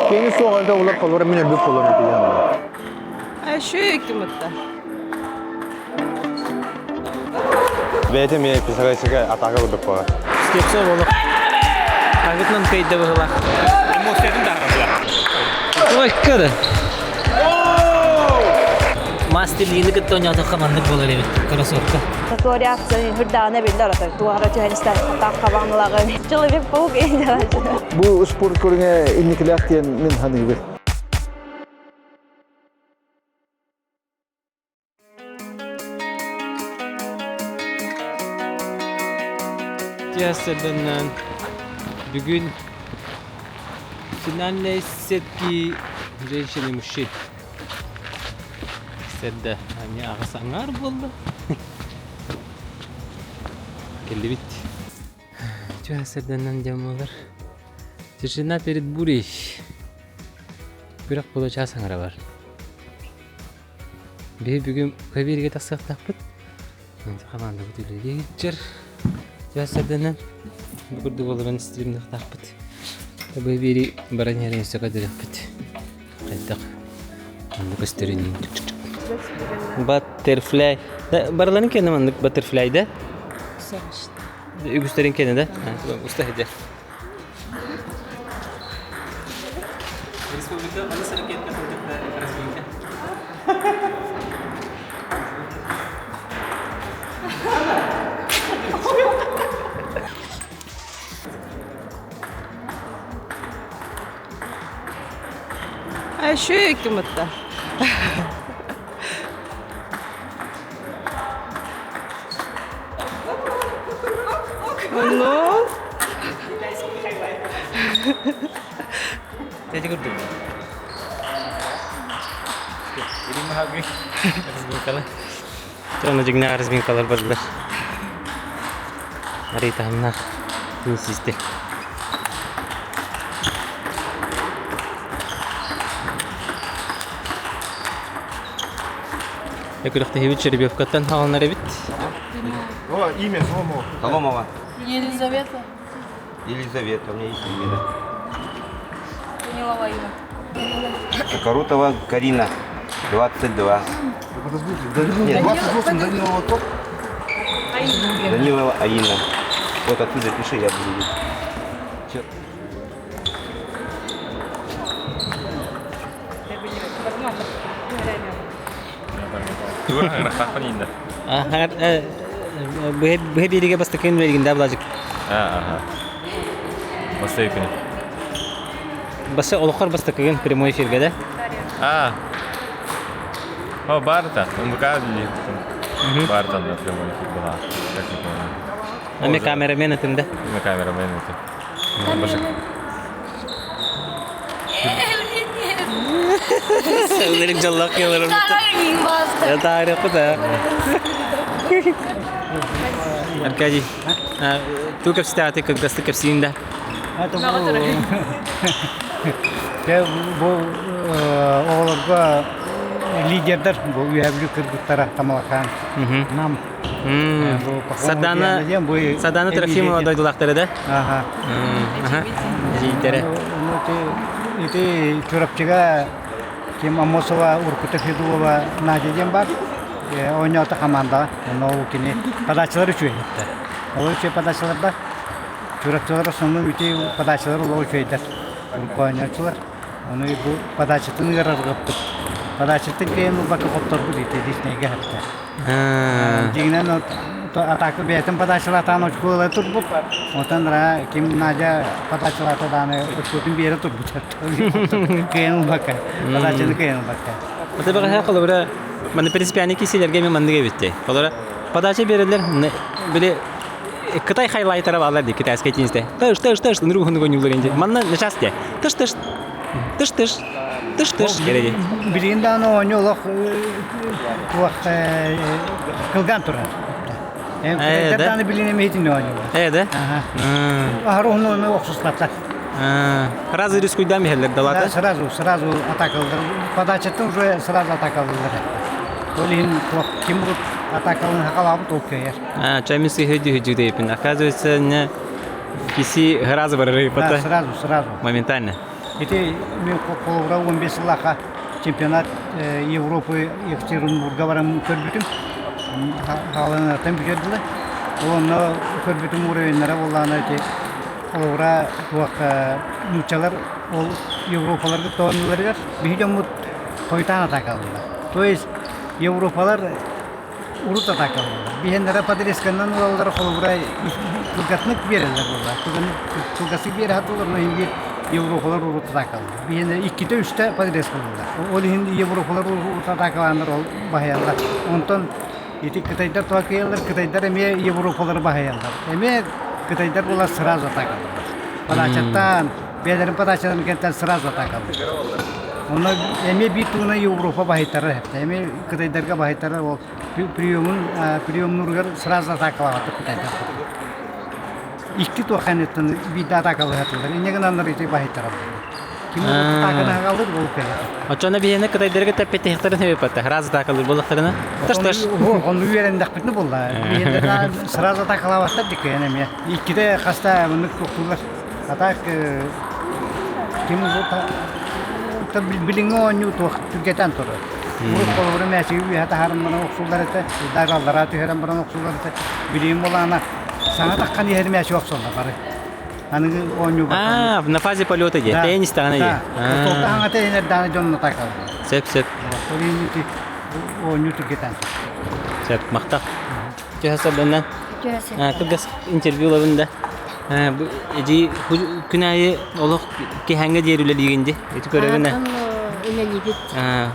Кини суох элбэх улар холура мин өлбүт холура этигэн. Шүйүк мытта. Бэйэтэ эмиэ писагайсыга атака курдук буолар. Слепцов олох агытынан кыйда быһыла. Эмоциятын таһаарар. Ой, кыды. Мастер Лины кытта ойноотоххо маннык буолар эбит кроссовка. Такой реакция хүрдэҕинэ биллэр ата туохара түһэн истэр хатаах хабаҥналагын. Человек паук Бу спорт көрүҥэ инникилээх диэн мин саныыбын. Тиэсэрдэннэн бүгүн финальной сетки женщин и мужчин. Сэрдэ ани аҕыс аҥаар буолла. Кэллибит. Тиэсэрдэннэн диэн буолар. Тишина перед бурей. Күрэх получаас аҥара бар. Биһи бүгүн көбиэргэ тахсыахтаахпыт. Хамаандабыт үлэлии сылдьар. Сэрдэнэн бу курдук олорон стримныахтаахпыт. Бу биэри баран иһэрин өссө көрдөрүөхпүт. Хайдах маннык көстөрүн Баттерфляй. Барыларын кэннэ маннык баттерфляй да? Үгүстэрин кэннэ да? Уста сылдьар. Республика аны ракетка сылдьыта разминка. Шүйүк мытта. Ну, Эти курдук. Разминкалар. Оны дьиҥнээх разминкалар бардылар. Арыйтаһыннаах теннисисти. Күрэхтэһиибит жеребьевкаттан хааланар эбит. О, имя Соломова. Соломова. Елизавета. Елизавета, у меня есть имя, да. Данилова Инна. Корутова Карина, 22. Подождите, Нет. 28 Данилова топ. Данилова Аина. Вот оттуда пиши, я буду. Чё? Быһа биэригэ бастакын бергин да Блажик. Ага. Бастакы күнү. Басы олохор бастакыгын прямой эфирге да? А. О, барта. МВК или Барта на прямой эфир была. Как не помню. Ами камерамен этим да? На камерамен этим. Боже. Сәулерик жаллақ келерім. Тарихы да. Аркадий, ту кэпсэтэ кылгастык кэпсиин да. Бу оҕолорго лидердэр бу үөһэбүлүү кыргыттара Тамалакаан Нам Сардана Сардана Трофимова дойдулаахтара да? Аха. Эдьиийдэрэ. Ити Чурапчыга ким Амосова, Уркута Федулова Надя диэн бар. Оонньоото хамаандаҕа. Онно ол кини подачалар үчүгэйдэр. Ол үчүгэй подачаларда Чурапчылар основном ити подачалар олох үчүгэйдэр. Урукку оонньооччулар. Ону бу подачатын ыарырҕаппыт. Подачатын кыайан ылбакка хотторбут ити Диснейгэ хатта. Дьиҥинэн атака бэйэтин подачалаатаан очко ыла турбут. Онтон ра ким Надя подачалаата дааны очкотун биэрэ турбут. Кыайан ылбакка. Подачаны кыайан ылбакка. Это бэҕэһээ холобура маны принципиальный киселерге мен маннык эбитти. Холобура подача берелер били Кытай хайлайтара баалар ди китайскай теннисте. Тыш тыш тыш ныру хунуг ойнуулар инде. Манна начаас те. Тыш тыш тыш тыш тыш тыш кереди. Билигин даҕаны оонньуу олох туох кылгаан турар. Э, да? Даҕаны билигин эмиһитин оонньуулар. Э, да? Аһар уһун охсуспаттар. Сразу рискуйдан биһэллэр далата. Сразу, сразу атакалылар. Подачаттан уже сразу атакалылар. Ол иһин туох ким урут атакалын хакалаабыт ол кыайар. А, чай сыһыдю дейпин. Оказывается, не киси сразу барыры Да, сразу, сразу. Моментально. Ити мен холобура 15 сыллаахха чемпионат Европы Екатеринбурга баран көрбүтүм. Хааланартан бүтэр дылы. Ол онно көрбүтүм уровеннара буоллаҕына ити холобура туох нууччалар ол Европаларга тооннуларыгар биһи дьоммут хойутаан атаакалыыллар. То есть Европалар урут атаакалыыллар. Биһиэннэрэ подрезканан ылаллара холобура кылгатнык биэрэллэр буолла. Кылгастык биэрэ сатыыллар, но иһин биир Европалар урут атаакалыыллар. Биһиэннэрэ иккитэ-үстэ подрезка ылаллар. Ол иһин Европалар урут атаакалааннар ол баһыйаллар. Онтон ити кытайдар тоҕо кыайаллар, кытайдар эмиэ Европалары баһыйаллар. Эмиэ кытайдар буолар сразу атаакалыыллар. Подачаттан, бэйэлэрин подачаларын кэнтэн сразу атаакалыыллар. Онно эмиэ биир тугунан Европа баһыйтарар эбит. Эмиэ кытайдарга баһыйтарар ол приемун приемнууругар сразу атаакалаабаттар кытайдар. Икки туохханыттан биирдэ атаакалыһатылар. Инньэ гынаннар ити баһыйтараллар. Ким атааканы хагалыр ол кэлэр. Оччоно биһиэнэ кытайдарга тэппэтиһиктэрин хөйөппөттө. Раз атаакалыыр буоллахтарына. Тыш тыш. Онну үөрэндэхпитинэ буолла. Биһиэнэ сразу атаакалаабаттар диккэйэн эмиэ. Иккитэ хаста муннук туохтуулар. А так ким билиҥҥи оонньуу туох түргэтэн турар. Урут холобура мээчиги үөһэ таһааран баран охсуллар этэ, даже аллараа түһэрэн баран охсуллар этэ. Билигин буолаана саҥа таххан иһэр мээчиги охсоллор бары. Аныгы оонньуу Аа, на фазе полета дии. Тэйэн истэҕинэ дии. Толта хаҥата иһинэрдэҕинэ дьонно такаллар. Сөп, сөп. Оонньуу түргэтэн. Сөп, махтал. Түһэ сордоннан. Кылгас интервью ылабын да. Бу эдьиий күн аайы олох киһээҥҥэ диэри үлэлиигин дии. Ити көрөбүн. Үлэлиибит.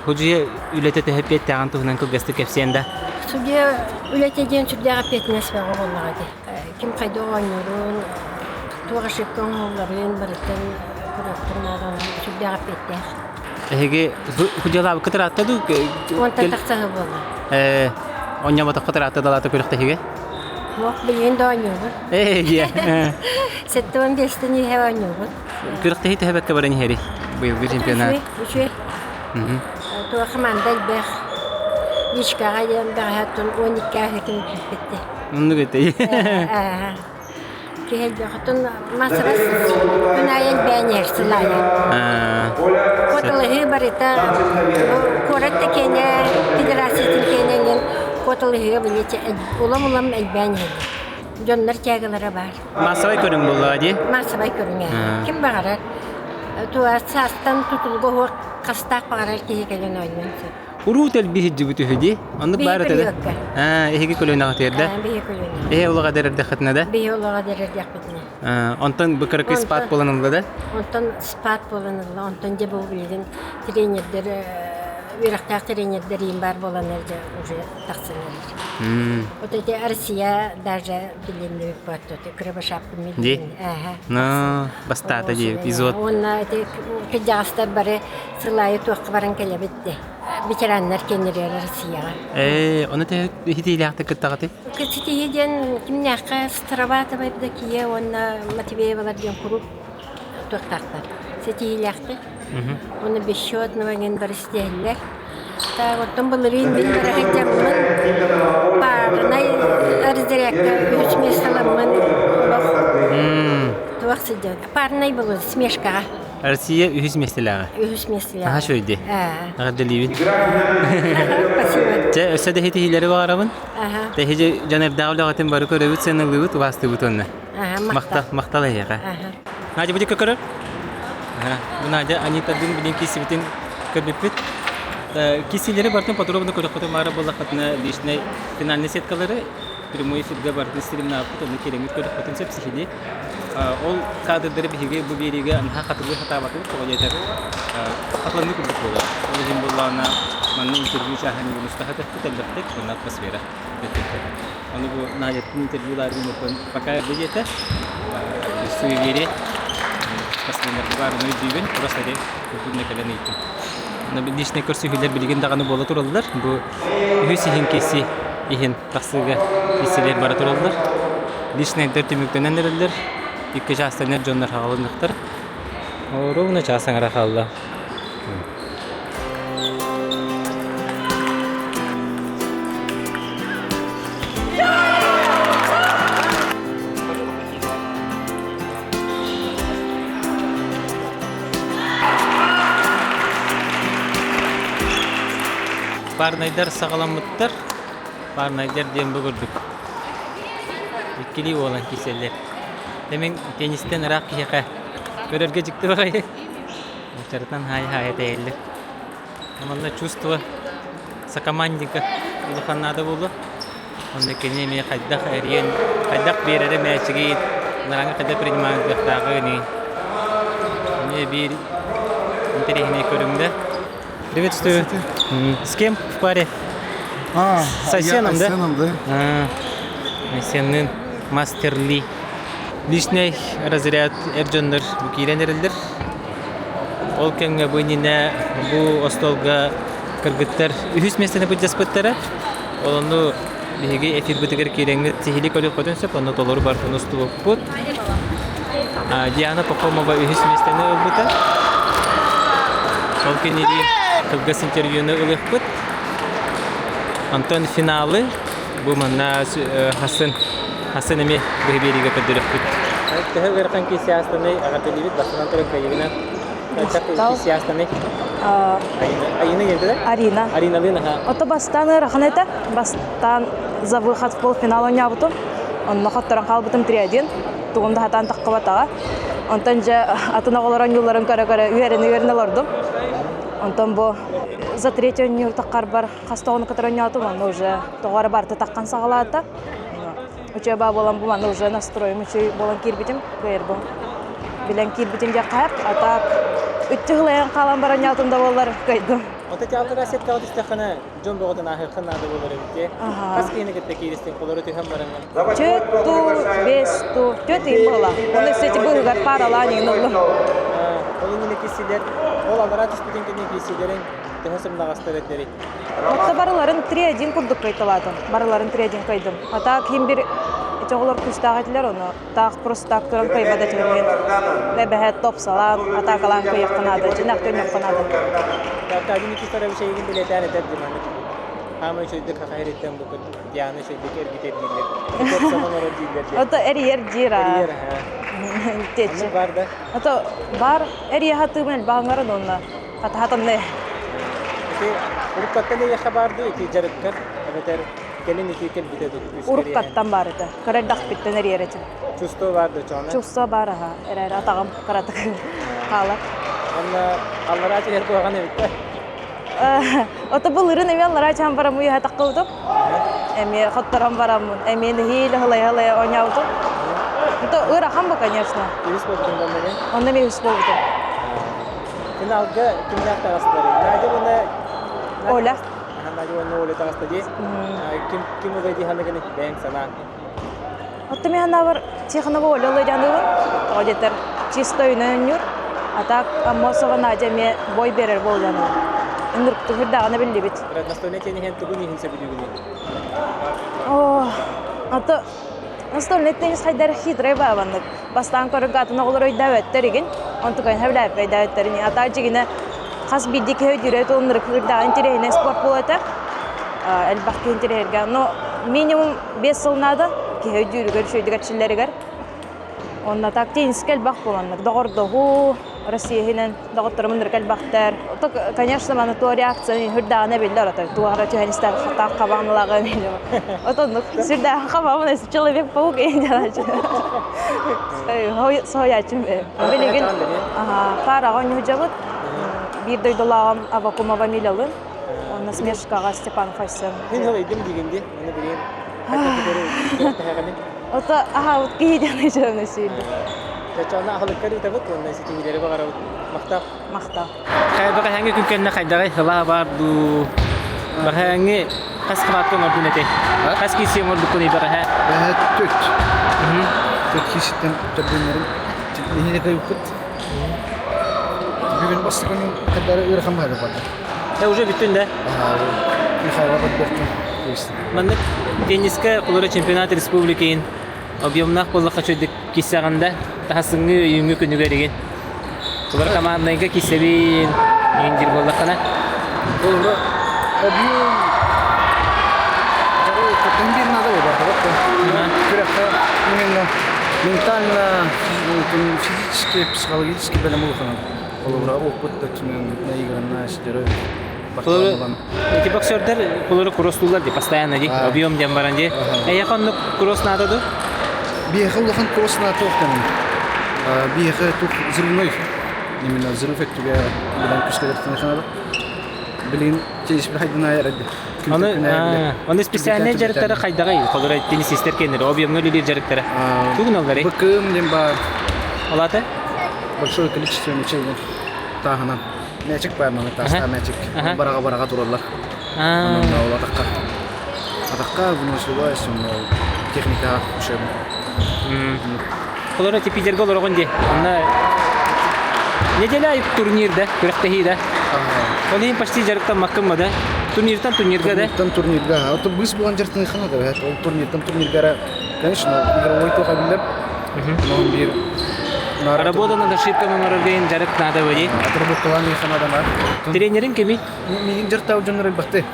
Судьуйа үлэтэ төһө эппиэттээҕин туһунан кылгастык кэпсиэн да. Судьуйа үлэтэ диэн сүрдээх эппиэтинэс бөҕө буоллаҕа дии. Ким хайдах оонньуурун, туох ошибка оҥоһулларын барытын көрүөхпүн наада сүрдээх эппиэттээх. Эһиги судьялаабыккыт ыраатта дуу? Уонтан тахса сыл буолла. Э, оонньооботоххут ыраатта далаата күрэхтэһиигэ? Суох, билигин да оонньуубут. Ээ, дьиэ. 75-тэн иһэ оонньуубут. Күрэхтэһии төһө бэккэ баран иһэрий? Быйылгы чемпионат. Үчүгэй, үчүгэй. Туох хамаанда элбэх. Личкаҕа диэн бэҕэһээ 12 аһытын киирбитти. Оннук этэй. Киһи элбэх. Оттон массабас күн аайы элбээн иһэр сыл аайы. Куоталаһыы барыта куорат да киэнэ, федерациятын киэнэ иҥин куоталаһыыга били улам-улам элбээн иһэллэр. Дьоннор тягалара баар. Массовай көрүҥ буоллаҕа дии? Массовай көрүҥэ. Ким баҕарар. Туа саастан тутулуга суох хастаах баҕарар киһи кэлэн оонньуон сөп. Уруу тэлби сылдьыбыт үһү дии. Оннук баар этэ да. Аа, эһиги көлүөнэҕитигэр да? Биһи көлүөнэ. Эһи олоҕо дэрэрдэххитинэ да? Биһи олоҕо дэрэрдэхпитинэ. Онтон бу кыракый спад буолан ылла да? Онтон спад буолан ылла. Онтон дьэ бу билигин тренердэр үөрэхтээх тренердэр иин баар буоланнар дьэ уже тахсан эрэр. Вот эти Россия даже билиннибит буотто Кривошапкин Ди? Ну, бастаата дии, изот. Уонна эти кырдьаҕастар бары сыл аайы туохха баран кэлэбит де. Ветераннар кэннилэр Россияҕа. Ээ, ону те хитиилээхтик кыттаҕытый? Ситиһии диэн кимнээххэ Староватова Евдокия уонна Матвеевалар диэн куруук туохтаахтар. Ситиһиилээхтэр. Уонна бесчетного диэн бары ситиһэллэр. Так, оттон былырыын мин бара сылдьаммын паарынай разрядка үһүс миэстэлэммин олох туох сылдьар. Парнай был смешкаҕа. Россия үһүс миэстэлээҕэ. Үһүс миэстэлээҕэ. Аха шөйди. Эҕэрдэлиибин. Спасибо. Чэ, өссө да ситиһиилэри баҕарабын. Аха. Тэһиги дьон эрдээх үлэҕитин бары көрөбүт, сыаналыыбыт, убаастыыбыт уонна. Аха, махтал. Махтал эһиэхэ. Аха. Надя, будет көрөр? Бу Надя Анитадын билин киссибитин көрбүппүт. Киссилери бартын подробно көрөххөтө баара буоллаххытына личный финальный сеткалары прямой эфиргэ бартын стримнааппыт, онно киирэҥҥит көрөххөтүн сөп сиһилии. Ол кадрдары биһиги бу биэриигэ наһаа хатылыы сатаабатыбыт, тоҕо диэтэр хатыланыы курдук буолар. Ол иһин буоллаҕына манна интервью чааһын мустаха тэппит элбэхтик уонна атмосфера бэттиктэр. Ону бу Надяттан интервьюларым пока эрдэ диэтэ. Суеверие спортсменнарга баарыны өйдүүбүн, просто культурно кэлэн ыйыттым. Личный көрсүһүүлэр билигин даҕаны буола тураллар. Бу үһүс иһин киси иһин тахсыыга киссилэр бара тураллар. Личнайдар түмүктэнэн эрэллэр. Икки чаастан эр дьоннор хаалынныктар. Ровно чаас аҥара хаалла. Парнайдар саҕаламмыттар. Парнайдар диэн бу курдук. Иккилии буолан киирсэллэр. Дэмин теннистэн ыраах киһиэхэ көрөргө дьикти баҕайы. Учарытан хаайа-хаайа тэйэллэр. Манна чувство сокомандника улахан наада буолуо. Онно кини эмиэ хайдах эрийэн, хайдах биэрэрэ мээчиги нараҥа хайдах приниманыахтааҕый эмиэ биир интэриэһинэй көрүҥ да. Приветствую. С кем в паре? А, С Айсеном, да? Айсеном, да. А, Айсеннын мастерли. Личный разряд эр дьоннор киирэн эрэллэр. Ол кэмҥэ бу иннинэ бу остуолга кыргыттар үһүс миэстэни былдьаспыттара. Ол ону биһиги эфирбытыгар киирэҥҥит сиһилии көрүөххүтүн сөп, онно толору бартын устубуппут. Диана Пахомова үһүс миэстэни ылбыта. Ол кинилии кылгас интервьюну ылыахпыт. Онтон финалы бу манна Хасан Хасан эмиэ быһы биэриигэ көрдөрүөхпүт. Төһө ыарахан киһи эҕэрдэлиибит бастатан туран кыайыынан киһи Айына диэн Арина. Ариналыын аха. Ото бастаан ыарахан этэ. Бастаан за выход в полуфинал оонньообутум. Онно хотторон хаалбытым 3-1. Тугум да хатаан таххыбатаҕа. Онтон дьэ атын оҕолор оонньуулларын көрө-көрө үөрэнэ-үөрэнэ олордум. Онтон бу за третий оонньуур таххарбар хас тоҕону кытары оонньоотум, онно уже тоҕо эрэ барыта таххан саҕалаата. Үчүгэй баа буолан бу манна уже настроем үчүгэй буолан киирбитим, кыайарбын билэн киирбитим диэххэ сөп. А так үччү сылайан хаалан баран ньаатым да буоллар кыайдым. Ото театрга сеткаҕа түстэххинэ дьон бөҕөтүн ааһыаххын наада буолар эбит дии. Хас киһини кытта кииристиҥ, холору түһэн бараҥҥын? Түөрт туу, бес туу, түөрт ыйым буола. Оны кстати быыһыгар пааралаан иҥин ыллым. Ол иннинэ киирсиилэр, ол аллараа түспүтүн кэннэ киирсиилэриҥ төһө сымнаҕастар этилэрий? Отто барыларын 3-1 курдук кыайталаатым. Барыларын 3-1 кыайдым. А так ким бир эти оҕолор күүстээх этилэр, ону таах просто так туран кыайбат этилэр мин. Бэбэһэ топсалаан, атаакалаан кыайыахха наада, дьинэх көннөххө наада. Аркадий Никифорович эйигин билэтään этэр диманы хаама үчүгдүк хахайриттен бу Диана үчүгдүк эргитер дииллэр. Топсан олорор дииллэр. Ото эрийэр диир аа. Эрийэр аа. Теччи. Бар да. Ото бар эрийэ хатыымын элбаҕыҥар онно хатаһатанны. Ити уруккаттан эйиэхэ баар дуу ити дьарыккар эбэтэр кэлин ити кэлбитэ дуу? Уруккаттан баар этэ. Кыра эрдэхпиттэн эрийэр этим. Чувство баар дуу чоҕуна? Чувство баар аха. Эрээр атаҕым кыратык хаалар. Онно аллараа түһэр куһаҕан эбит да? Ото былырын эмиэ аллараа түһэн бараммын уйаһа таххыбытым. Эмиэ хотторон бараммын. Эмиэ нэһиилэ һылайа-һылайа оонньообутум. Это ыарахан бу, конечно. Үһүс буолбутуҥ да онно Онно эмиэ үһүс буолбутум. Финалга кимнээх таҕыстылар? Надя уонна Оля. Надя уонна Оля таҕыста дии. Ким ким ылыа дии саныгын бэйэҥ санаан. Оттон мин санаабар Тихонова Оля ылыа дии Тоҕо диэтэр чисто өйүнэн өнньүр. А так Аммосова Надя эмиэ бой биэрэр буолуон ынырыктык үрдээҕинэ биллибит. Настольнай тенниһин тугун иһин сөбүлүүгүнүй? О, ато настольный теннис хайдар хитрый баабаннык. Бастаан көрөргө атын оҕолор өйдөөбөттөр игин. Онтукайын хэбилээппэ өйдөөбөттөрүн. Ата дьигинэ хас биирдии киһи өйдүүрэ туоннарык үрдээҕин интэриэһинэй спорт буолата. Элбэх киһи интэриэһиргэ. Но минимум 5 сыл наада киһи өйдүүрүгэр, үчүгэйдик эрчиллэригэр. Онно так теннискэ элбэх буоланнык доҕордоһуу Россия иһинэн доҕотторум ынырык элбэхтэр. Конечно, маны туо реакция үрдээҕинэ биллэр ото туохара түһэн истэр хатаах хабаанылаҕын отоннук сүрдээҕин хабаабын человек-паук соһуйааччым билигин паараҕа оонньуһдьабыт биир дойдулааҕым Авакумова Милялын уонна смешкаҕа Степан Файсен Мин ылыйдым диигин дии оны билигин Ото аһаабыт киһи диэн ыйытыаны сүүрдүм. Чачаана аһылыккар ыытабыт уонна ситиһиилэри баҕарабыт. Махтал. Махтал. Бэҕэһээҥҥи күн кэннэ хайдаҕай сылаа баар дуу? Бэҕэһээҥҥи хас кылаакка оҥордун этэй? Хас киирсии оҥорбуккунуй бэҕэһээ? Бэҕэһээ түөрт. Түөрт киирситтэн төрдүннэрим нэһиилэ кыайбыппыт. Бүгүн бастакы кырдары ыарахан баһыйда барда. Э, уже бүттүн да? Михайло Подборкин. Маннык теннискэ холоро чемпионат республикин объемнаах буоллахха үчүгдүк киссэҕин да таһасыҥҥы өйүүҥҥү күнүгэр игин Холоро команднайга киссэбин игин диир буоллаххына Холоро объем биир надо буолар күрэххэ именно ментально физически психологически бэлэм улахан холобура опыт өттүнэн наигранная сидеры. Булары эти боксердар булары кросстуулар ди постоянно ди объем диэн баран ди. Эйиэхэ оннук кросс наада ду? Биһиэхэ улахан кросс наада туохтанын. Биһиэхэ тух взрывной именно взрыв өттүгэ билэн күскэлэртэн Билигин теннис хайдана эрэ Оны оны специальный дьарыктары хайдаҕай? Холура теннисистер кеннер объемҥа үлэлиир дьарыктара. Тугун алларый? БКМ диэн баар. Олата? Большое количество мячей тааһынан. Мячик баар маны таастаах мячик. Бараға-бараға тураллар. Онон ол атахха. Атахха выносливость, техника учебный. Олора Питерге олороҕун дии. Онно неделя турнир да, күрэхтэһии да. Ол иһин почти дьарыктаммаккын да. Турниртан турнирга да. Турниртан турнирга. А то быс булан дьарыктаныхана да. Ол турниртан турнирга конечно, игровой туха биллэр. Но биир Работа над ошибками оҥороргин дьарык наада бу дии. Отработкалаан ханада бар. Тренерин кими? Миигин дьарыктаабыт дьоннор элбэхти.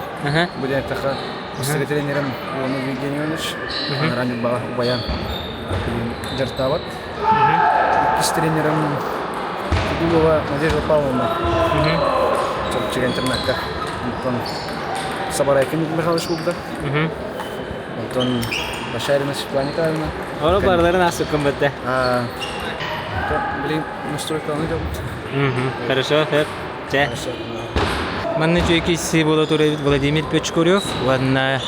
Бу диэн эттэххэ, Бастакы тренерим Иванов Евгений Иванович, Анараа Ньурбаҕа убайа дьарыктаабат. Иккис тренерим Федулова Надежда Павловна, Чурапчыга интернакка. Онтон Сабарайкин Михайлович булда. Онтон Башарина Светлана Николаевна. Оро барыларын асыккын бытта. Блин, настройкаланы делают. Хорошо, хөп. Чэ. Манна үчүгэй буола турар Владимир Печкурев уонна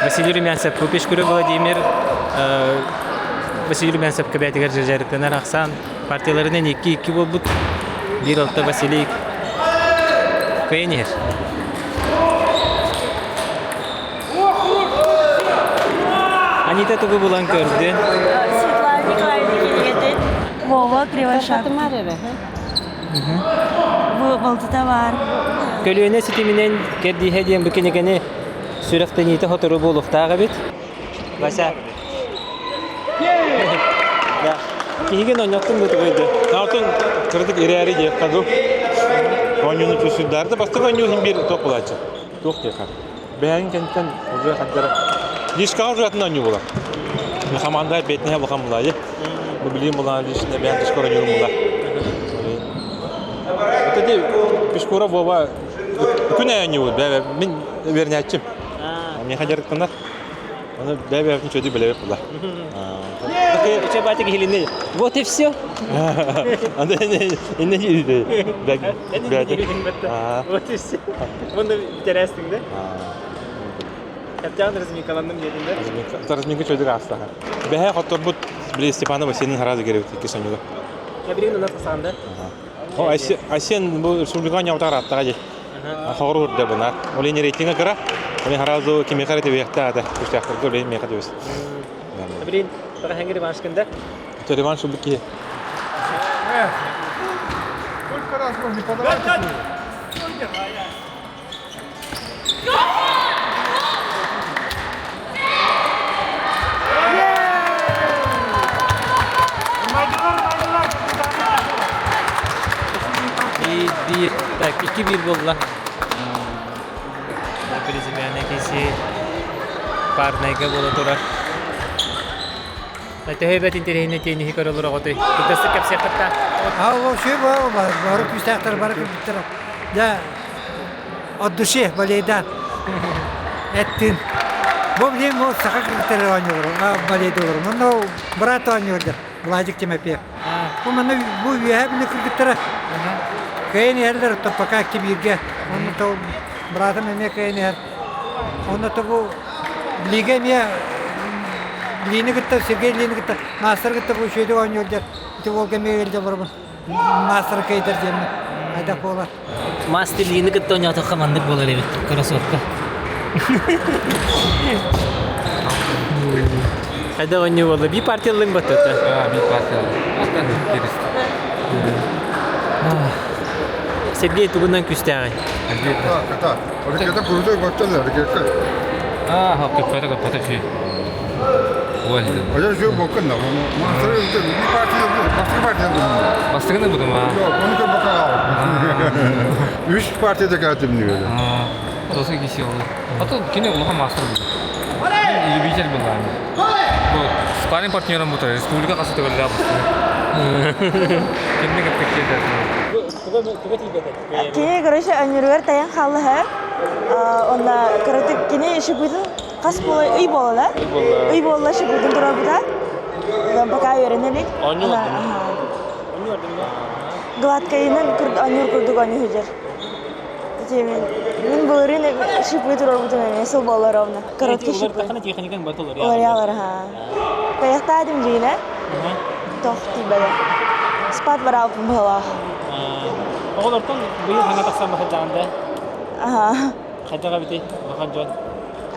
Василий Румянцев. Бу Печкурев Владимир Василий Румянцев кэбээтигэр дьарыктанар ахсаан партияларынан 2-2 буолбут. 1-6 Василий кыайан иһэр. Анита тугу булан көрдүн? Светлана Николаевна кинигэтин Вова Кривошапкин. Бу балтыта бар. Көлүөнэ ситиминэн кэрдииһэ диэн бу кинигэни сүрэхтэниитэ сотору буолуохтаах эбит. Вася. Да. Киһигин онньоттун бу тугуйду. Алтын кырдык ирээри диэххэ дуу. Оонньууну түсүрдаарда бастакы оонньуу иһин биир туох булааччы. Туох диэхэ. Бэйэҥ кэнтэн уже хардара. Лишкаҕа уже атын оонньуу буолар. Хамаанда бэтинэ улахан булаайы. Бу билиим булаан лишне бэйэн тускар оонньуурум була. Это Пешкура Вова күн оонньуубут бэбэ мин верняччим. Миэхэ дьарыктанар. Оны бэбэ чөдү билэбит була. Чебатик хилини. Вот и все. Вот и все. Мұны бітәрәстің да? Капитан разминкаландым дедин да? Разминка чөдүк аастаха. Бэһэ хотторбут били Степанова сенин харазы керебит икки сонюга. Кабирин унас саанда. О, Асен бу республика нявтар аттаға же. Хоғыру үрдә бұна. Ол ене рейтинга кыра. Ол харазы кимехар ете бияқта ата. Күштәқтіргі оле меха дебес. Кабирин, бара хәңгер реванш кында? Реванш улы ки. Сколько раз можно подавать? Bir, так, 2-1 буолла. Президент киси парнайга буола турар. Төһөбөт интэриэһинэй тенниһи көрөлөр оҕотуй. Кытасы кэпсиэххэ А вообще бары күүстээхтэр бары кыргыттар. Да от души болейдан. Эттин. Бу билим бу саха кыргыттары оонньуулар, болейдуулар. Мунна брат оонньуулар. Владик Тимофеев. Бу манна бу үөһэ били кыргыттара. Кыайан иһэллэр пока кибииргэ. Онно то братым эмиэ кыайан иһэр. Онно то бу Лига эмиэ Лини кытта Сергей Лини кытта мастер кытта бу үчүгэйдик оонньуур Ити уолга эмиэ ыалдьа олоробун. Мастер кыайдар диэммин. Хайдах буолар. Мастер Лини кытта оонньоотоххо маннык буолар эбит кроссовка. Хайда оонньуу буолла? Би партиялыын баттата. А, би партия. Сергей тугунан күстээҕий? Аа, көппөтө көппөтө шүй. Бастыгыны будум аа. Үс партияда кәтімні Досы киси ол. А то кини улахан мастер был. Любитель был. Бу спарринг партнером бу республика касы төгөллә бастыгы. Кимне кеп кеккер. Туга тиийбэтэ? Кини, короче, өнүрүгэр тайан хааллаһа. Онна кыратык кини шипытын хас буола ый буола да? Ый буолла шипытын турарбыта. Пока үөрэнэ илик. Гладкайынан онньуур курдук онньуу сылдьар. Ити мин мин былырыын шипы турарбытым эмиэ сыл буолла ровно. Короткий шипы. Техникаң бат олар. Олар ха. Каяхтаадым дьиинэ. Тох тиийбэтэ. Спад бараалпын быһалаах. Оҕолортон быйыл хаҥа тахсан бахырдаанда. Аха. Хайдах эбитий улахан дьон?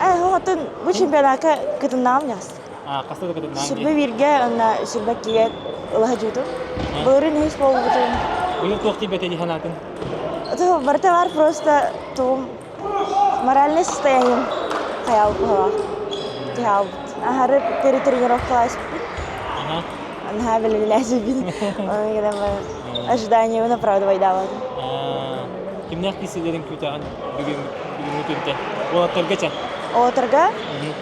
Э, хотун бу чемпионатка кытыннаҕым дьас. А, хаста да кытыннаҕым Сүрбэ бииргэ уонна сүрбэ иккигэ ылаһа дьуутум. Былырыын үһүс буолбутум. Быйыл туох тиийбэтэ дии санаатын? Барыта бар просто тугум моральное состоянием хайаал быһалаах. Түһаалбыт. Аһары перетренировкаласпыт. Наһаа бэлэмнээсибин. Оны ожиданиябын оправдывайдаабатым. Кимнээх киисэлэрин күүтэҕин бүгүҥҥү күнтэ? Уолаттарга ча? Уолаттарга?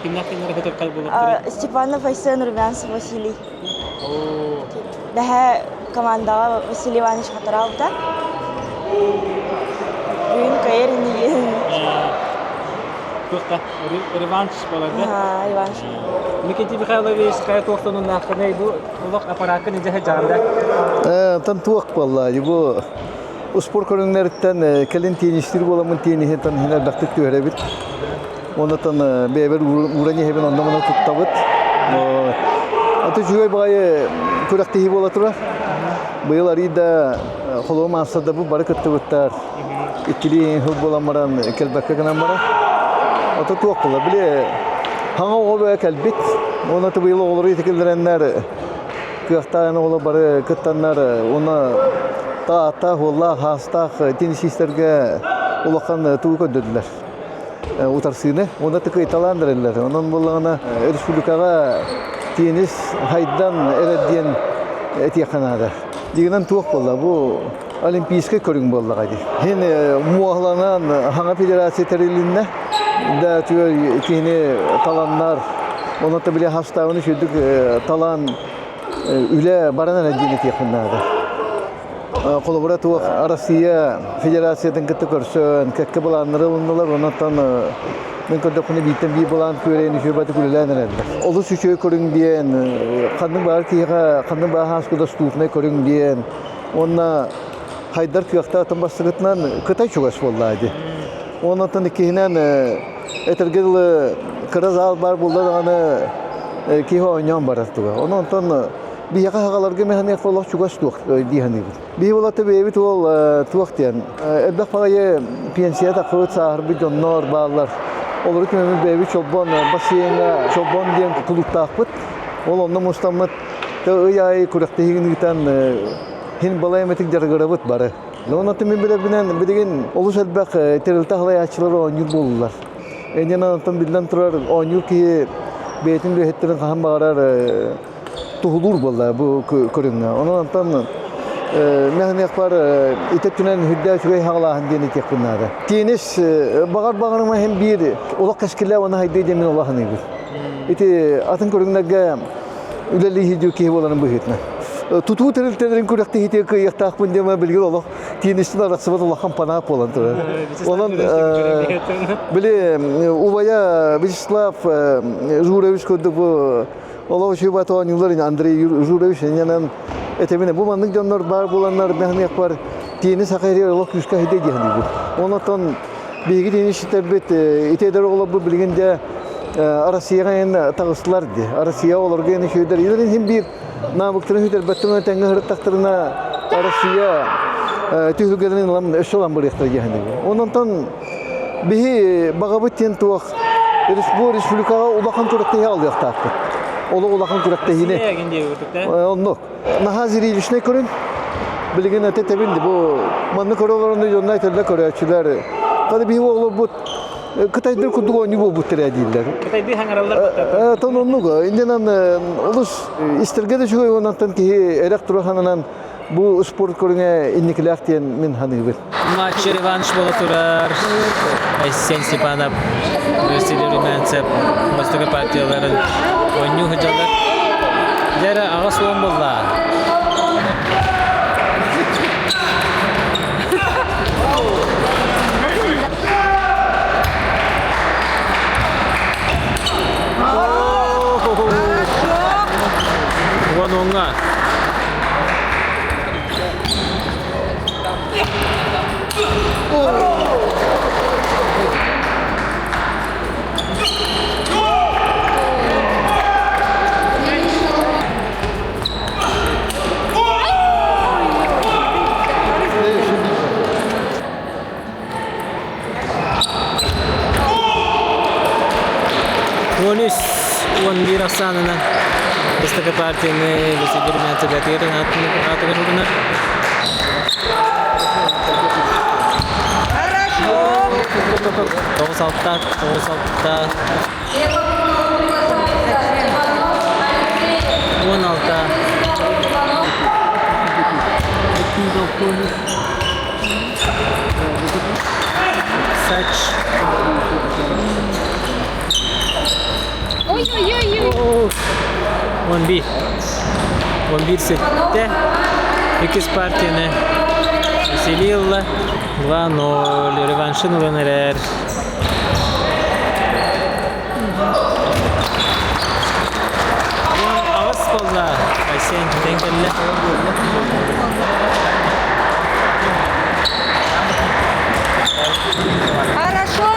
Кимнээх кинилэр көтөркай буолуохтарый? Степанов Айсен, Румянцев Василий. Бэһэ командаҕа Василий Иванович хатараабыта. Бүгүн кыайар иннигин. Туох да реванш буолар да? Реванш. Никита Михайлович хайа туохтануннааххыный бу олох аппарааккын илдьэ сылдьаҕын да? Тан туох буолла бу успуорт көрүҥнэриттэн кэлин теннистиир буоламмын тенниһи тан иһин элбэхтик түһэрэбит. Онтон бэйэбэр ууран иһэбин онно-муна туттабыт. Аты үчүгэй баҕайы күрэхтэһии буола турар. Быйыл арый да холуо маастарда бу бары кыттыбыттар. Иккилии сыл буолан баран кэлбэккэ гынан баран. Ото туох буолар? Били хаҥа оҕо бөҕө кэлбит. Уонна быйыл оҕолору итикиллэрэннэр кыахтаах оҕолор бары кыттаннар уонна тааттаах, уоллаах, хаастаах теннисистэргэ улахан тугу көрдөрдүлэр. утарсыыны уонна тыкыйталаан эрэллэр. Онон буоллаҕына республикаҕа теннис хайдан эрэр диэн этиэххэ наада. Дигинэн туох буолла бу олимпийскай көрүҥ буоллаҕа дии. Хин муоһаланан хаҥа федерация тэрилиннэ. Да түөр киһини таланнар, онон та били хастаабыны сүрдүк талан үлэ баран эрэр диэн этиэхпин наада. Холобура туох Россия Федерациятын кытта көрсөн, кэккэ былааннары ылыннылар, онон мин көрдөхпүнэ бииртэн биир былаан күөрэйин үчүгэй үлэлээн эрэллэр. Олус үчүгэй көрүҥ диэн, ханнык баар киһиэхэ ханнык баар хааска доступнай көрүҥ диэн, уонна хайдар кыахтаах бастакытынан Кытай чугас буолла дии. Онон иккиһинэн этэргэ дылы кыра зал баар буолла даҕаны киһи оонньоон барар туга. Онон Биһиэхэ хагаларга мэхэниэх олох чугас туох дии саныыбын. Биһи буолата бэйэбит уол туох диэн элбэх баҕайы пенсия тахсыбыт сааһырбыт дьоннор бааллар. Олору түмэммит бэйэбит Чолбон бассейҥа Чолбон диэн кулууптаахпыт. Ол онно мустаммыт ый аайы күрэхтэһиигин ыытан хин балай эмэтик дьарыгырабыт бары. Онон мин билэрбинэн билигин олус элбэх тэрилтэ халайааччылар оонньуур буоллулар. Энньэн онтон биллэн турар оонньуур киһи бэйэтин үлэһиттэрин хаһан баҕарар туһулуур буолла бу көрүҥҥэ. Онон онтон мэһэниэхпэр ити өттүнэн үрдээх үчүгэй хаҕалааһын диэн этиэхпин наада. Теннис баҕар баҕарыма иһин биир олох кэскиллээх уонна хайдыы диэн мин улаханыыбын. Ити атын көрүҥнэргэ үлэлии киһи буоларын быһыытынан. Тутуу тэрилтэлэрин күрэхтэһиитигэр кыайыахтаахпын диэн билигин олох теннистэн арахсыбат улахан панаап буолан турар. Онон били убайа Вячеслав Журович курдук бу Олох үчүгэй оонньуулар Андрей Журович иннинэн этэбинэ бу маннык дьоннор баар буоланнар мэхниэхпар тиини саха иһигэр олох күүскэ иһидэ диэн диибит. Онон биһиги тиини ситэрбит ити эдэр оҕолорбут билигин дьэ Россияҕа эн таҕыстылар дии. Россия оҕолорго эн үчүгэйдэр. Илэрин иһин биир навыктарын сүтэрбэттэрин тэҥҥэ сырыттахтарына Россия түһүлгэлэрин ылан өссө ылан барыахтара диэн диибит. Онон Биһи баҕабыт диэн туох бу республикаҕа улахан күрэхтэһии алыахтаахпыт. Олох улахан күрэхтэһиини. Оннук. Наһаа зрелищнэй көрүн. Билигин этэ тэбин бу манна көрө олорон дьонно этэллэр көрөөччүлэр. Хады биһи оҕолорбут кытайдар курдук оонньуу буолбуттар дииллэр. Кытайдыы хаҥараллар. Тон оннук. Иннинэн олус истэргэ да үчүгэй онтон киһи эрэх тураханынан Бу спорт көрүҥэ инникилээх диэн мин саныыбын. Матч реванш буола турар. Айсен Степанов, Василий Румянцев бастакы партияларын оонньуу сылдьаллар. Дьэ эрэ 80 буолла. Уоҥҥа. Полис 11 ахсаанынан бастакы партияны вице-губернатор аатыгар угунар. Тоҕус алта, 96. 16. Сач. Ой-ой-ой. 11. 11 сэттэ. Иккис партияны Василий ылла. 2-0. Реваншын ылан эрэр. Аҕыс буолла. Айсен кэлэн кэллэ. Хорошо!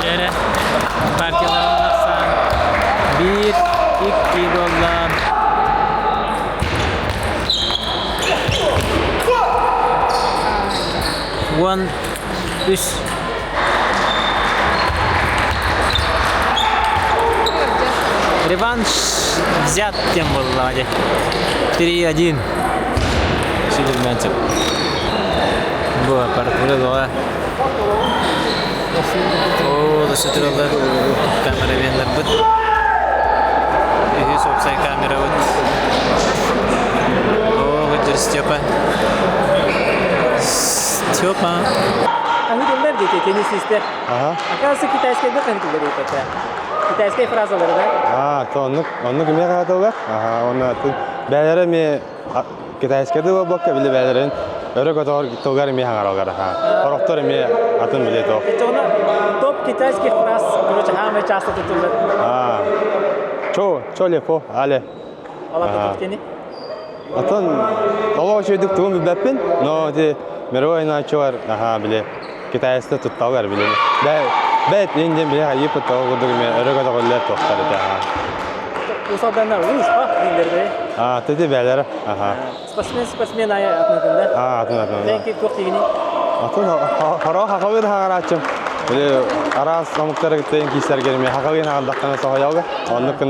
Дьэрэ партияларын ахсаан 1, 2 буолла. 13. Реванш взят тем буолла дии. 3-1. Сидермянцев. Бу аппаратура дуоҕа. Оо, да камераменнарбыт. Үһүс уопсай камерабыт. Оо, сылдьар Степа. Степа. Аһы диэки теннисистэр. Ага. Оказывается, китайскайда хантылар эпэтэ. Китайскай фразалары да? А, то оннук, оннук эмиэ хаатылар. Аха, онно бээлэрэ эмиэ китайскайды буолбакка били бээлэрин өрө көтөҕөр тылгар эмиэ хаҥараллар. Аха. Сорохтор эмиэ атын билиэ тоох. Это топ китайских фраз, короче, самое часто тутуллар. А, чо, чо лепо, але. Алата туткени. Атын олох үчүгэйдик тугун билбэппин, но ити мировой научалар аха били китайцы тутталлар били. Бэт индин били хайыппыт тоҕо курдук эмиэ өрө көтөҕүллэр туохтар этэ аха. Усалданна уус а дииллэр А, тети бээлэрэ аха. Спортсмен спортсмен айы атын да. А, атын атын. Тенки туох дигини? Атын хоро хахабын хагараачым. Били араас омуктары кытта киисэргэр эмиэ хахабын хагалдахтана соһойоога. Оннук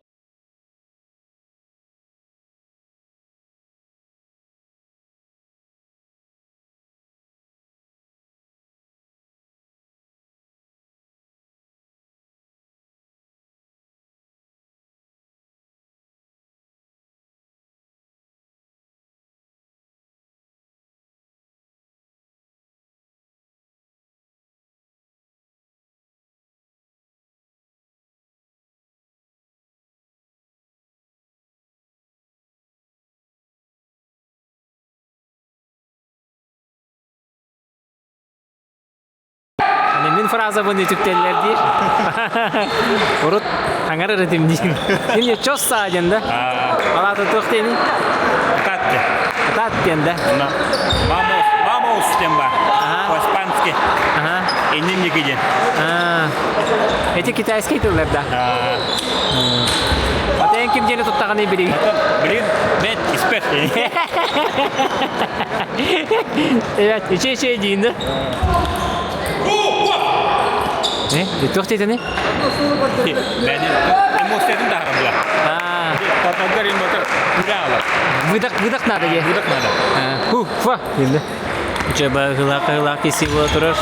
Мин фразабын үтүктэллэр диир. Урут хаҥар ырытым диир. Ким чос саа диэн да? Алаата туох диэний? Атат Атат диэн да? Vamos, vamos диэн бар. По-испански. Ага. Иннин диэн. Эти китайский тыллар да? Атын ким диэни туттаҕыный билигин? Билигин бэт испэт. Evet, içe içe диин да? Не? Туох диэтини? Эмоциятын таһарам була. Потолгар эмоция күлэ Выдох, выдох надо е. Выдох надо. Ху, фа. Диин Чеба хылак хылак киси була турар.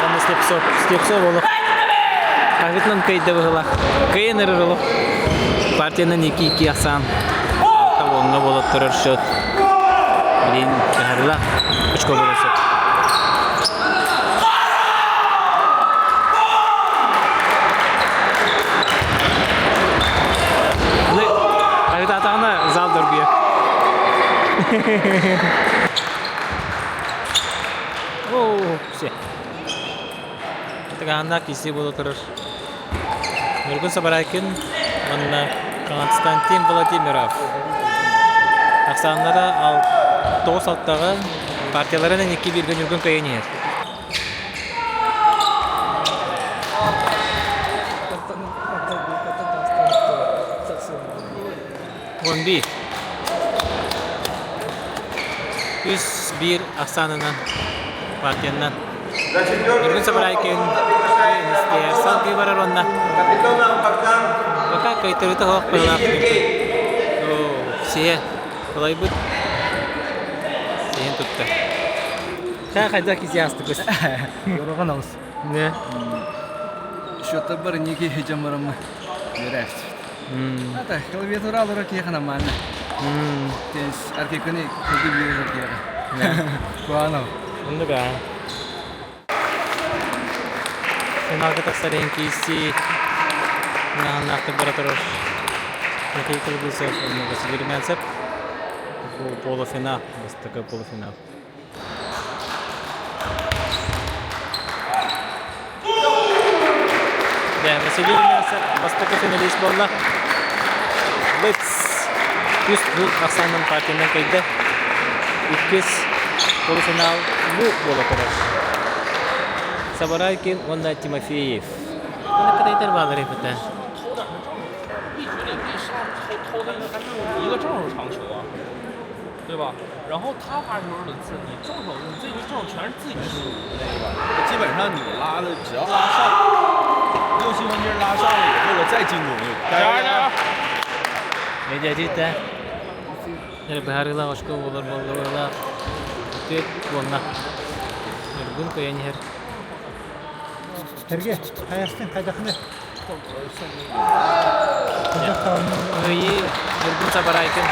Иванов, Слепцов, Слепцов олох. Агытнан кыйда быһылах. Кыйын ырыр олох. Партиянан 2-2 ахсаан. Алта уоҥҥа буола турар счет. Блин, кыһарылах. Очко буола сөп. Агытаатаҕына зал доргуйар. О, все. Тыгаһыннаах киирсии буола турар. Ньургун Сабарайкин уонна Константин Владимиров. Ахсааннара 9-6-ҕа партияларынан 2-1-гэ Ньургун кыайан иһэр. 11. 3-1 ахсаанынан партиянан Ньургун Сабарайкин салгыы барар уонна пока кыайтарыыта суох быһыылаах сиһэ кылайбыт сиһин тутта. Ха хайдах киси астыкыс. Yorgan alız. Не? Счеттар неге жамарамы берәст. Ата, клавиатура алыр киһи манна. Тенс аркекөне көбү биэрер киһи. Куанов. Оннуга. Финалга тахсар киси наһанаахтык бара турар. Михаил Кылгысов уонна Василий Румянцев. Бу полуфинал, бастакы полуфинал. Да, Василий Румянцев бастакы финалист буолла. Лыц үс бу ахсаанынан партиянан кыайда. Иккис полуфинал бу буола турар. Сабарайкин уонна Тимофеев. Оны кытайдар баалар эбитэ. 一个正手长球啊，对吧？然后他发球轮次，你正手你这局正手全是自己失误那个。基本上你拉的只要拉上六七分劲拉上了以后了，再进攻就加油加油！ Медиатиттэ. Быһаарыылаах очко буолар буолла Түөт уонна. Ньургун кыайан иһэр. Сергей, хайастын хайдахны? Кыайыы Ньургун Сабарайкин.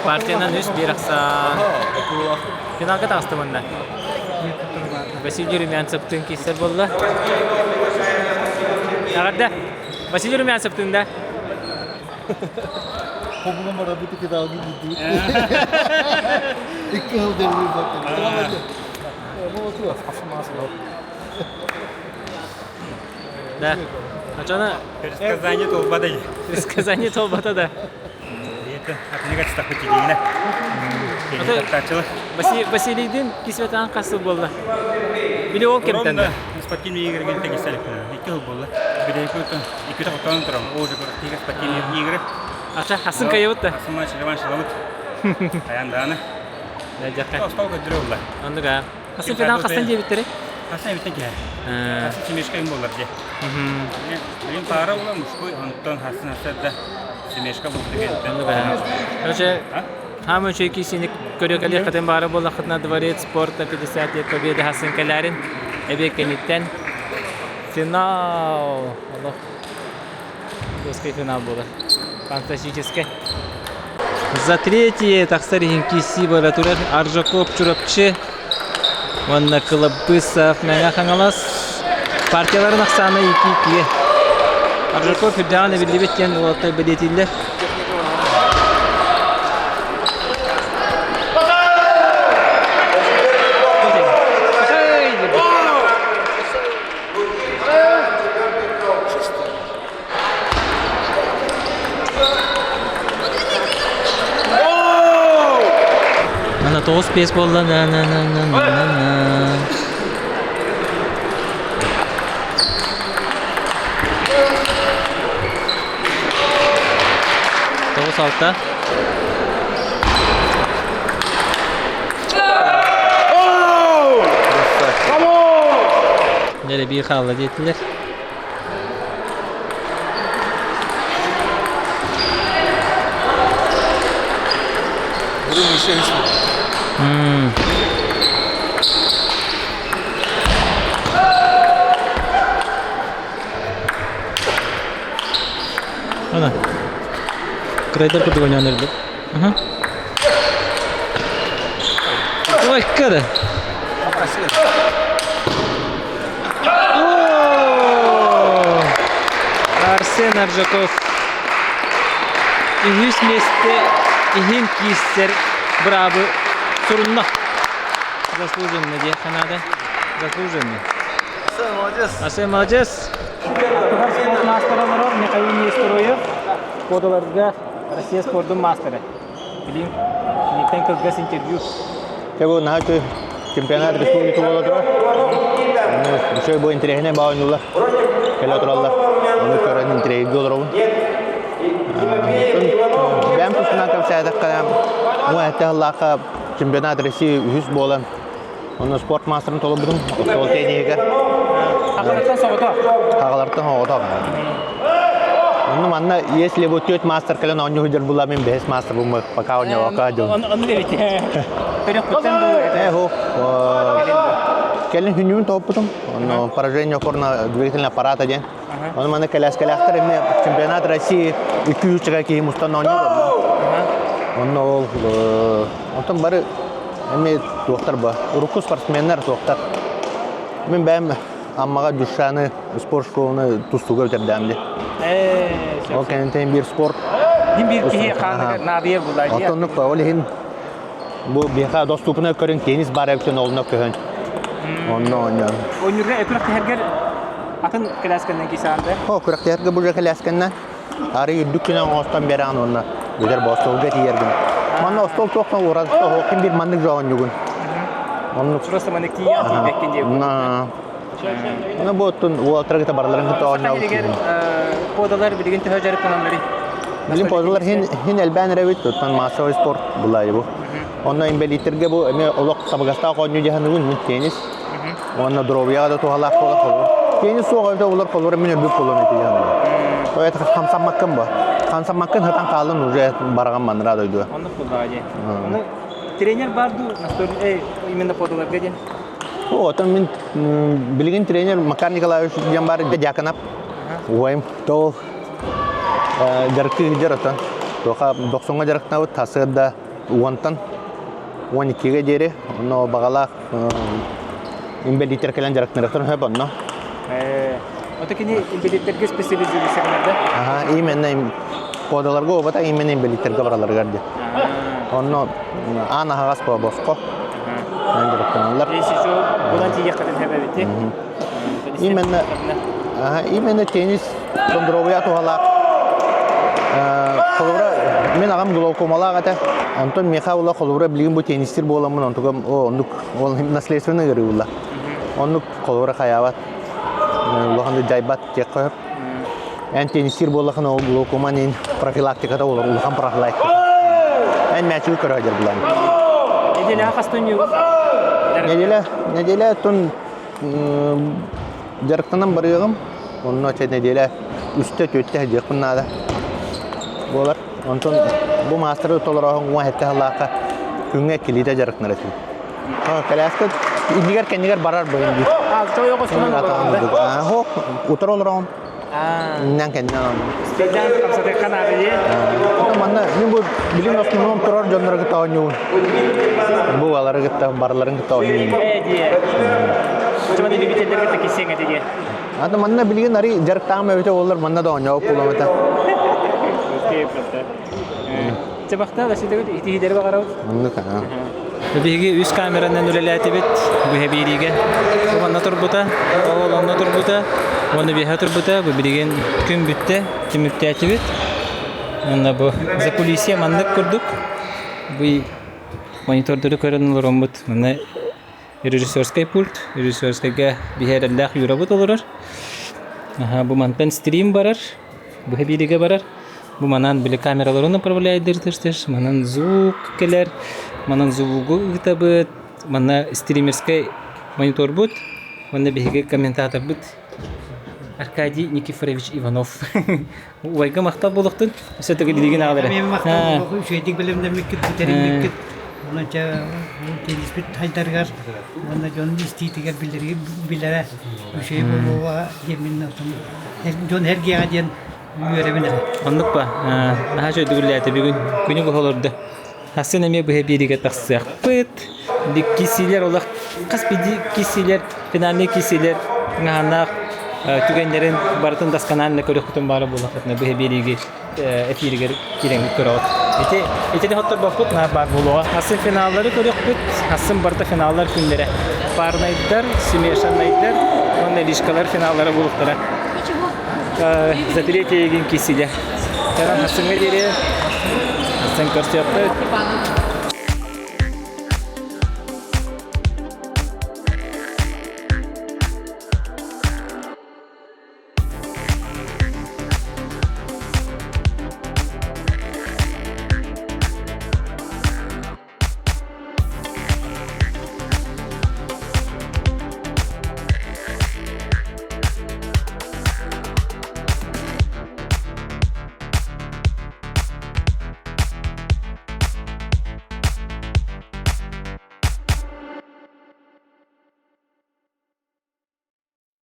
Партиянан үс биир ахсаан. Финалга таҕыстым онно. Василий Румянцевтыын киирсэр буолла. Эҕэрдэ! Василий Румянцевтыын да? Хобуган барабыт киталги гидди. Икки хыл дерби Да. Ачана Предсказание толбата. Предсказание толбата да. Это атыныга тахпыт дигине. Василийдин кисветаан хас буолла? Били ол кемтен да. Спортивный игры тегисели. Икки хыл буолла. Билейкутун икки тохтон турам. Уже тиге спортивные игры. Ача хасын кайыбыт да. Хасын матч реванш ламыт. Аянданы. Да жакка. Стол көдүрө булла. Оннуга. Хасын финал хастан диэбиттери? Хасан битен ке. Хасын семешка им болар же. Билин пара була мужской, онтон хасын хасада семешка булды кетти. Оннуга. Короче, Хамы үчүгэй киһини көрүө кэлиэххитин баара буоллаххытына Дворец спорта 50 лет Победы хасын кэлээрин эбиэ кэнниттэн финал олох жесткий финал буолар фантастический За третье тахсар иһин киирсии бара турар Аржаков Чурапчы уонна Кылабысов Мэҥэ Хаҥалас партияларын ахсаана 2-2 Аржаков үрдээҕин эбиллибит диэн уолаттар бэлиэтииллэр. Ана 9-5 буолла на на на на на на 9-6. Нere биир хаалла диэтилэр. Ана. Кытайдар курдук ойноон эрдик. Ой, кыра. Арсен Аржаков үһүс миэстэ иһин киирсэр быраабы сурунна. Заслуженно диэххэ наада. Заслуженный. Молодец. Асы молодец. Спорт мастера олорор Михаил Нестероев. Кодаларга Россия спордун мастера. Билин киниттен кылгас интервью. Те бу наһаа үчүгэй чемпионат республика буола турар. Үчүгэй бу интэриэһинэй баа оонньуулар кэлэ тураллар. Ону көрөн интэриэһиргии олоробун. Бэйэм тустунан кэпсээтэххэ, бу эттэ сыллаахха чемпионат России үһүс буолан, онно спорт маастарын толорбутум остуол тенниһигэр. Хагалартан соҕотох. Хагалартан соҕотох. Онно манна если бу түөрт мастер кэлэн оонньуу сылдьар буолла мин бэһис мастер бу пока оонньообокко дьон. Ону эбит. Төрөхпүттэн дуу. Э, хо. Кэлин хүннүбүн тоһуппутум. Онно поражение опорно-двигательного аппарата диэн. Ону манна кэлээскэлээхтэр эмиэ чемпионат России 200 чыга киһи мустан оонньуур. Онно ол онтон бары эмиэ туохтар ба. Урукку спортсменнар туохтар. Мин бэйэм Аммаҕа Дюшаны спорт школаны тустууга бүтэрдэм дии. Ол кэнниттэн биир спорт. Дин биир киһи хааныгар наадыйар булла дии. Оттоннук ол иһин бу биһиэхэ доступный көрүҥ теннис баар эбитин олно көһөн. Онно оонньоон. Ойнурга күрэхтэһэргэр атын кэлээскэннэн кисаанда. О, күрэхтэһэргэ бу кэлээскэннэн ары үрдүк күнэ оҥостон бераан уонна бүтэр бу остуолга тиийэргин. Манна остуол туохтан уратыта суох ким бир маннык жоонньугун. Оннук. Просто маны тиийэн тиийбэккин диye. На. Ну бу оттон уолаттар кытта барыларын кытта оонньообут. Подалар билигин төһө дьарыктаналларый? Билин подалар хин хин элбээн эрэбит, оттон массовый спорт булай бу. Онно инбэлииттерге бу эмиэ олох табыгастаах оонньуу дьаһаныгын мин теннис. Уонна здоровьяға да туһалаах буолар холобур. Теннис суох эбитэ олор холобур мин өлбүт буолуом этэ дьаһаныгын. То это хамсаммаккын бу. Хамсаммаккын хатан хаалын уже бараҕан манныра дойдуга. Оннук буллаҕа дии. Ону тренер бар дуу настольный именно подаларга диэн? О, оттон мин билигин тренер Макар Николаевич диэн бар дьяконап. Уойм то дьарыктыы сылдьар оттон. Тоха дохсуҥҥа дьарыктанабыт тасыарда уонтан 12-гэ диэри онно баҕалаах инбэлииттэр кэлэн дьарыктаныахтарын сөп онно. Ото кини инбэлииттэргэ специализируйсагынар да? Аха, именно подаларга обата именно инбэлииттэргэ бараларыгар диэн. Онно аан аһаҕас босхо. Дьарыктаналлар. Булан тиийэххитин сөп эбит. Именно именно теннис здоровья туһалаах. Холобура, мин аҕам глаукомалаах этэ. Онтон миэхэ ула холобура билигин бу теннистир буоламмын онтугам оннук ол наследственный ыарыы буолла. Оннук холобура хайаабат. Улахан дьайбат диэххэ сөп. Эн теннистир буоллахына ол глаукома нин профилактиката олор улахан профилактика. Эн мээчиги көрө сылдьар булан. Неделя хастан Неделя, неделя тун Дьарыктанан барыаҕым, онно чэ нэдиэлэ үстэ-түөртэ сылдьыахпын наада буолар. Онтон бу маастары толорооһун 17 сыллаахха күҥҥэ иккилиитэ дьарыктанар этим. Кэлээскэ иннигэр-кэннигэр барар быһын дии. А, чой оҕосунан олороҕун да? Хо, утары олороҕун. Иннэн кэннинэн олороҕун. Сылдьан хамсатыахха наада дии. Манна мин бу билим основном турар дьоннору кытта оонньуубун. Бу алары кытта барыларын кытта оонньуубун. Ээ дии. Чыманы любительдерге кытта киссиэҥ этэ дии. Ата манна билигин ари дьарыктаам эбитэ буоллар манна да оонньообут буолуом этэ. Чабахта да ситэгит итиһидери баҕарабыт. Оннук аа. Биһиги үс камеранан үлэлээтибит быһа биэриигэ. Манна турбута, ол онно турбута, уонна биэһэ турбута. Бу билигин күн бүттэ, түмүктээтибит. Уонна бу закулисье маннык курдук. Бу монитордары көрөн олороммут. Манна режиссерскай пульт, режиссерскайга биһи эрэллээх Юрабыт олорор. Аха, бу мантан стрим барар, быһа биэриигэ барар. Бу манан били камераларын управляйдыр тыш манан звук кэлэр, манан звугу ыытабыт, манна стримерскэй мониторбут, манна биһиги комментаторбыт Аркадий Никифорович Иванов. Убайга махтал буолуохтун. Өссө төгүл билигин аҕалара. Мен махтал буолуохтун, үчүгэйдик бэлэмнэммиккит, бүтэриммиккит. Онон чэ тенниспит хайдарыгар уонна дьон истиитигэр билэрэ үчүгэй буолуоҕа диэммин дьон эргиэҕэ диэн үөрэбин эрэ. Оннук ба. Наһаа үчүгэйдик бүгүн күнү быһа олордо. Хасын эмиэ быһа биэриигэ тахсыахпыт. Кисилер олох хас биирдии кисилер финальный кисилер наһанаах түгэннэрин барытын досконально көрүөхпүтүн баара буоллахпытына быһа биэриигэ эфиригэр киирэҥҥит көрөҕүт. Ити итини хотторбоппут наар баар буолуоҕа. Хасын финаллары көрүөхпүт. Хасын барыта финаллар күннэрэ. Парнайдар, смешаннайдар уонна лишкалар финаллара буолуохтара. За третье егин кисиле. Таран хасыңга диэри хасан көрсүөхпүт.